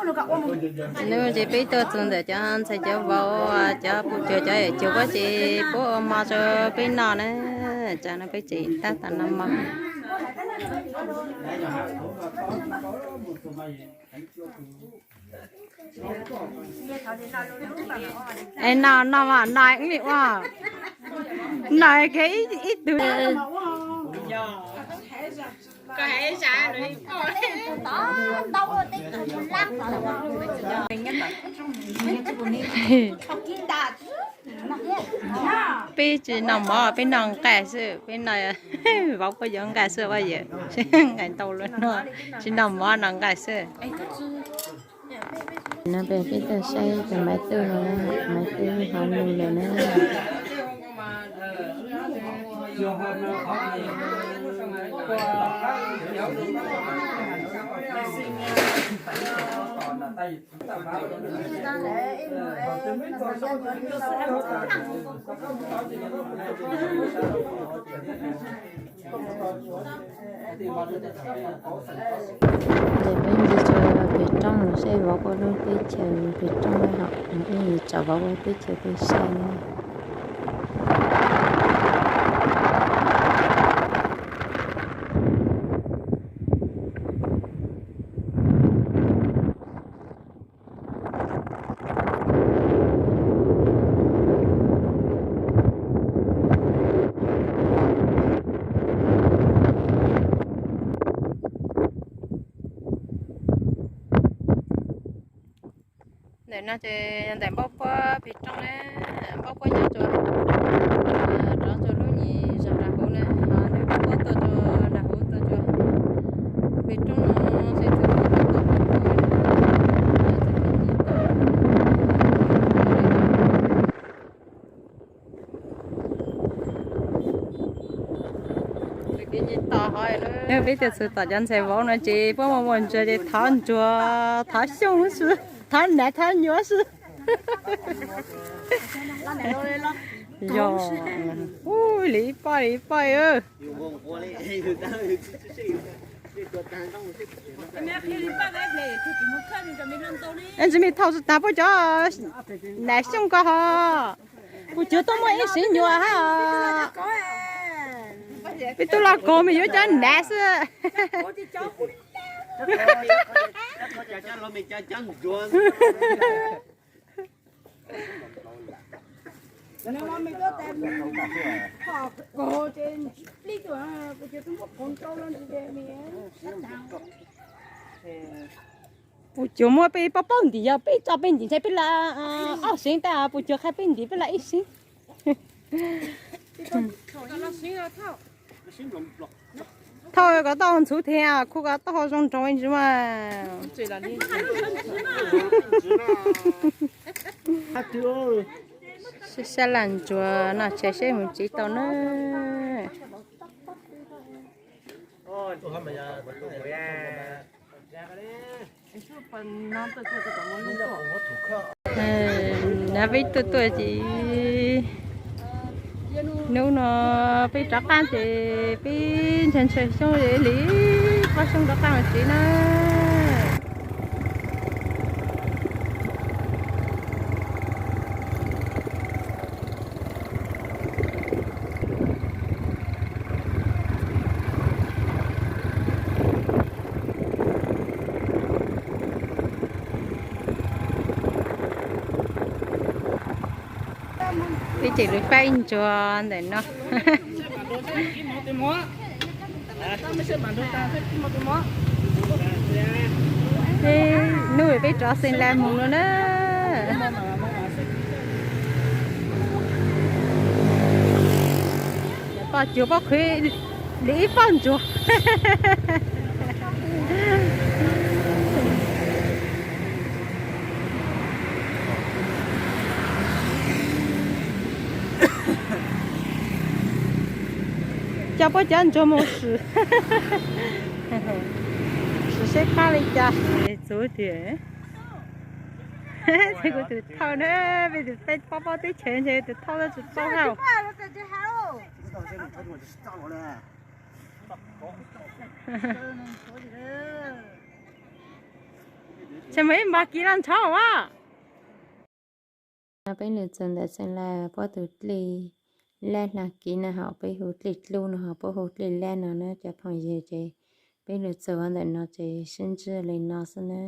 Hnub no ces peb tuaj txog ntawm cov ntxhais cov vauv, cov pum cuag cov yawm cuag puab ces puab ua hmo rau peb noj na. Tsam no peb tseem tab tom noj hmo. Es no no mas no li ua no, ib tug. Peb tsis noj mov, peb noj nqaij xwb, peb noj vauv puab yuav nqaij xwb, ua yawm nqaij ntau lawm no, tsis noj mov noj nqaij xwb. No peb tuaj saib tus Maiv Tuj no, Maiv Tuj ho nug lawm na. Ces peb ncig rau pem roob no saib vauv puab lub teb chaws pem roob na, ho ib yam tsam vauv puab teb chaws peb saib na. Ntawm no ces ntawm npauj puab pem roob na, npauj puab nyob rau, rov rau lub nyuag zos nram hauv na, ho ntawm npauj puab tuaj rau nram hauv tuaj rau pem roob no, seb tus Peb tuaj txog tom cov ntxhais vauv no ces puab muaj muaj ntsuag ces thov ntsuag, thov xyooj xwb, thov nav thov nyuam xwb. Yog, ua li ib poj li ib poj. Ntsis me thauj tag puab cov nav xyooj ko ho. Puas cuag tuaj muaj ib seev nyuam hab. Peb tuaj loj kawg mas yuav cov nav xwb. Puas cuag muaj peb paub paub ntim, yog peb tso peb ntim ntshai peb la ob seev tag, puas cuag qhia peb ntim peb la ib seev. Thauj kom tau ntxhuv thiab, khu kom tau zoo nraug ntsis mas. Sab sab laj ntsuag noj tshais seb mus tsev tau na. Nav peb tuaj tuaj ces hnub no peb rov qab ces peb ntshai ntshai xyoob li pab xyoob rov qab mus tsev na. Peb tseem lub paib ntsuag ntawm no. Hnub peb rov xeev la mus no na. Poj cuag poj qhwv li ib poj ntsuag. Coj puab cov ntsuag mus sim, sim seb qab li cas. Txuv tiag. Kuv tus thauj na, peb tus peb pob pob teb chaws ntshe tus thauj tsis paub hauj. Ces muaj ib npab kiv laj ntshav as. No peb lug txug ntawm Xeem Las puab tug dlej lab hla kiv no hos peb hu dlej dlub no hos puab hu dlej lab no na cov phooj ywg. Ces peb lug txug ntawm no ces sib ntsib le no xwb na.